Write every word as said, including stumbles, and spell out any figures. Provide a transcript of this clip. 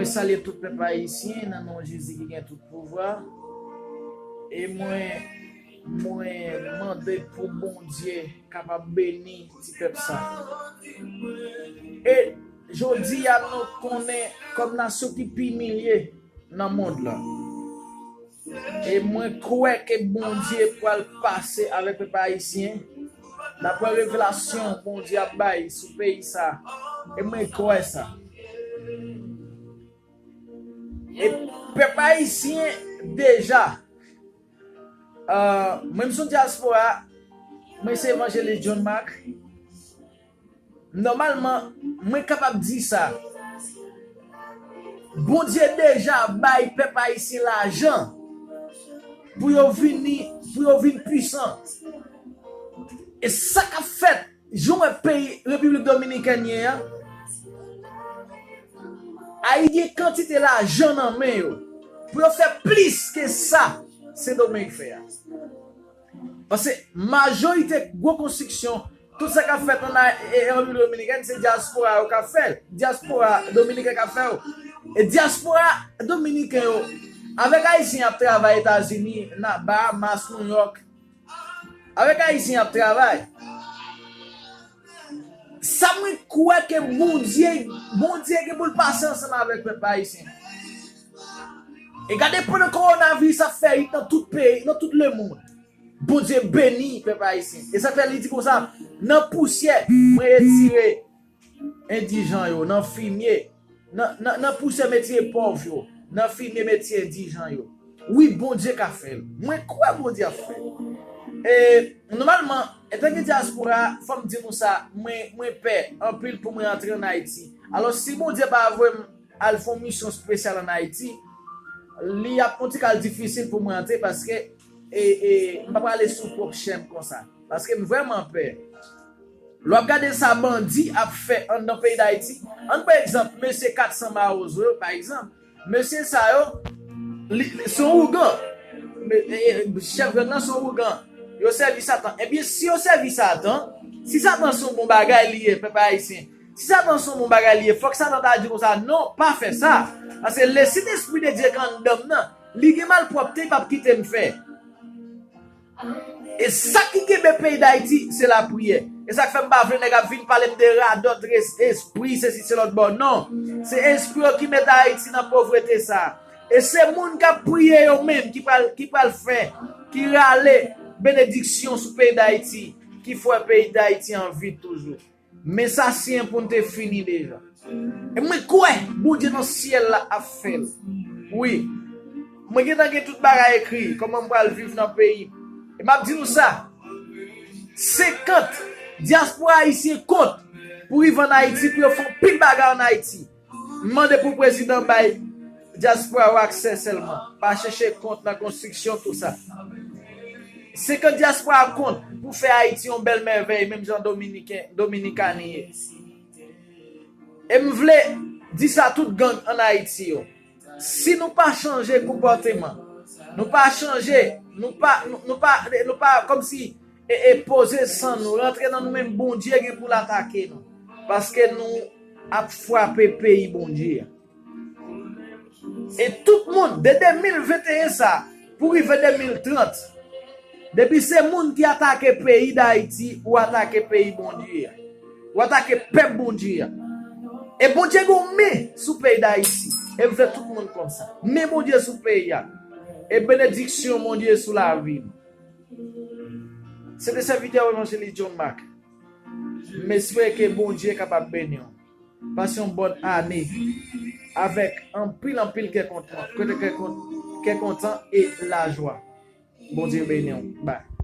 Salye tout pèp ayisyen nan non Jezi ki gen tout pouvwa. E mwen, mwen mande pou Bondye kapab beni ti pèp sa. E jodi a nou konnen kòm nasyon ki pi imilye nan mond lan. E mwen kwè ke Bondye pral pase avèk pèp ayisyen, daprè revelasyon Bondye ap bay sou peyi sa. E mwen kwè sa. E pèp ayisyen deja, euh, mwen m sou dyaspora, mwen se evanjelis John Mark. Nòmalman, mwen kapab di sa. Bondye deja bay pèp ayisyen lajan pou yo vini, pou yo vin pwisan. E sa k ap fèt, jan w wè peyi Repiblik Dominikèn ye a, Ayiti gen kantite lajan nan men yo pou yo fè plis ke sa Sendomeng fè a. Paske majorite gwo konstriksyon, tout sa k ap fèt an A-, e, e, Repiblik Dominikèn, se dyaspora yo k ap fè l. Dyaspora dominiken k ap fè yo. E dyaspora dominiken yo, avèk Ayisyen y ap travay Etazini, nan Bahamas, New York, avèk Ayisyen y ap travay. Sa mwen kwè ke Bondye, Bondye gen pou l pase ansanm avèk pèp ayisyen. E gade pandan kowonaviris ap fè it nan tout peyi, nan tout lemonn. Bondye beni pèp ayisyen. E sa fè li di konsa, nan pousyè, mwen retire endijan yo, nan fimye, nan, nan, nan pousyè m retire pòv yo, nan fimye m retire endijan yo. Wi, Bondye ka fè l. Mwen kwè Bondye ap fè l. E, nòmalman, antanke dyaspora, fò m di nou sa, mwen, mwen pè anpil pou mwen antre ann Ayiti. Alò, si Bondye pa voye m al fè yon misyon espesyal ann Ayiti, li ap yon ti kal difisil pou mwen antre paske, e, e, m pa prale sou pwòp chè m konsa. Paske m vrèman pè. Lè w ap gade sa bandi ap fè anndan peyi Dayiti, ann pran egzanp, mesye kat san Mawozo yo, pa egzanp, mesye sa yo, li, li, se yon ougan. Me-, e, e, chèf gang nan se yon ougan. Yo sèvi Satan. Ebyen, si yo sèvi Satan, si Satan se yon bon bagay li ye, pèp ayisyen, si Satan se yon bon bagay li ye, fòk Satan ta di konsa, non, pa fè sa. Paske le Sentespri de Dye ki anndan m nan, li gen malpwòpte, li p ap kite m fè. E sa ki kenbe peyi Dayiti, se lapriyè. E sa k fè m pa vle nèg ap vin pale m de radòt, res-, espri, sesi, se lòt bò. Non. Se espri yo ki met Ayiti nan povrete sa. E se moun k ap priye yo menm ki pral, ki pral fè, ki rale benediksyon sou peyi Dayiti, ki fè peyi Dayiti an vi toujou. Men sa siyen pou n te fini deja. E mwen kwè Bondye nan syèl la ap fè l. Wi. Mwen gentan gen tout bagay ekri, kòman m pral viv nan peyi m. E m ap di nou sa, senkant, dyaspora ayisyen kont pou rive ann Ayiti, pou yo fè anpil bagay ann Ayiti. M mande pou prezidan bay dyaspora yo aksè sèlman. Pa chèche kont nan konstriksyon, tout sa. Senkant dyaspora kont pou fè Ayiti yon bèl mèvèy, menm jan Dominiken, Dominikani ye. E m vle di sa tout gang ann Ayiti yo. Si nou pa chanje konpòteman, nou pa chanje, nou pa, nou, nou pa, nou pa kòmsi, e, e poze san nou, rantre nan nou menm, Bondye gen pou l atake nou. Paske nou ap frape peyi Bondye a. E tout moun, de de mil venteyen sa, pou rive de mil trant, depi se moun ki atake peyi Dayiti, ou atake peyi Bondye a. Ou atake pèp Bondye a. E Bondye gen yon men sou peyi Dayiti. E m vle tout moun konn sa. Men Bondye sou peyi a. E benediksyon Bondye sou lavi nou. Se te sèvitè w evanjelis John Mark. M espere ke Bondye kapab beni w. Pase yon bòn ane avèk anpil, anpil kè kontan, kè, kè kon-, kè kontan e lajwa. Bondye beni w. Bye.